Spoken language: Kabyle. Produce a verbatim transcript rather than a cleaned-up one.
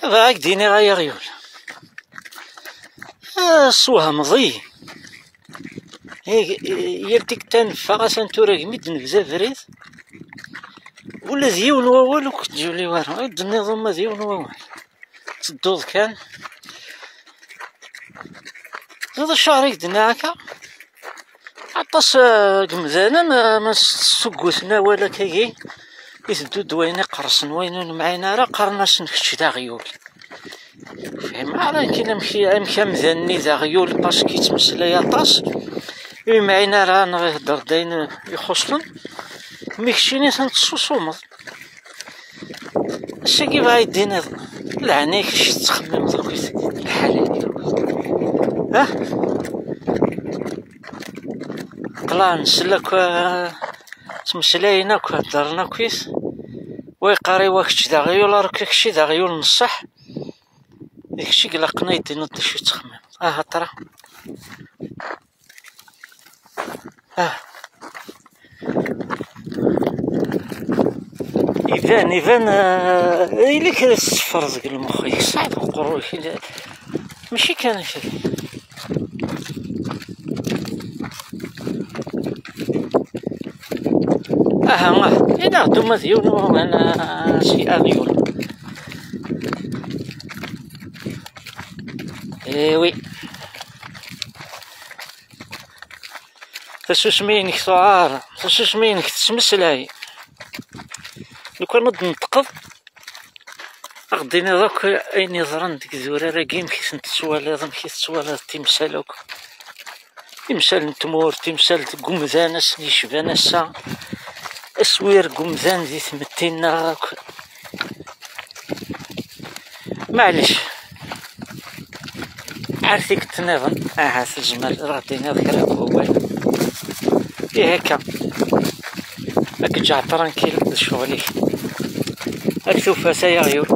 Bɣa ad k-d-iniɣ ay aɣyul, ah, teswehmeḍ-iyi. Yal tikkelt neffeɣ, atan tura gmi d-nebda abrid, ula d yiwen wawal ur k-d-yuli wara, i d-tenniḍ uma d yiwen wawal. Tedduḍ kan. Ẓiḍ acuɣer i k-d-nniɣ akka? Aṭas, eh, n yemdanen, eh, ma s-, ssugguten awal akkagi, iteddu-d wayen iqersen, wayen ur nemɛin ara, qqaren-asen kečč d aɣyul. Ur fhimeɣ ara nekkini amek, amek amdan-nni d aɣyul, parce que yettmeslay aṭas, ur yemɛin ara neɣ ihedder-d ayen ixuṣṣen, mi keččini atan tessusumeḍ. Ass-agi bɣa yi-d-tiniḍ, leɛnaya-k, acu tettxemmimeḍ akk lḥal-agi? Ah? Ṭṭlan, nsell akk, ah, ttmeslayen akk, heddren akkit. Wa yeqqar i wa kečč d aɣyul, ara kečč d aɣyul n ṣṣeḥ. D kečč i ilaqen ad yi-d-tiniḍ d acu i tettxemmimeḍ. Aha, ṭra. Ah. Iban, iban, eh, ili-k ad tessefreḍ deg lmex-ik, tesɛiḍ uqerru-k, ili-, mačči kan akk. Aha, aha, ini-aɣ-d uma d yiwen wawal, ah, si aɣyul. Eh oui. Tasusmi-inek tuɛer, tasusmi-inek tettmeslay. Lukan ur d-neṭqeḍ, ad ɣ-d-tiniḍ akk ayen yeḍran deg idurar-agi, amek i tent-tettwaliḍ, amek i tettwaliḍ timsal akk. Timsal n tmurt, timsal deg umdan, ass-nni yecban ass-a, aswir deg umdan di tmetti-nneɣ akk. Maɛlic. Ar tikkelt nniḍen, ahat tezmer ad ɣ-d-tiniḍ kra n wawal. Ih akka. Ad k-ǧǧeɣ tranquille d ccɣel-ik. Ad k-tufat ay aɣyul.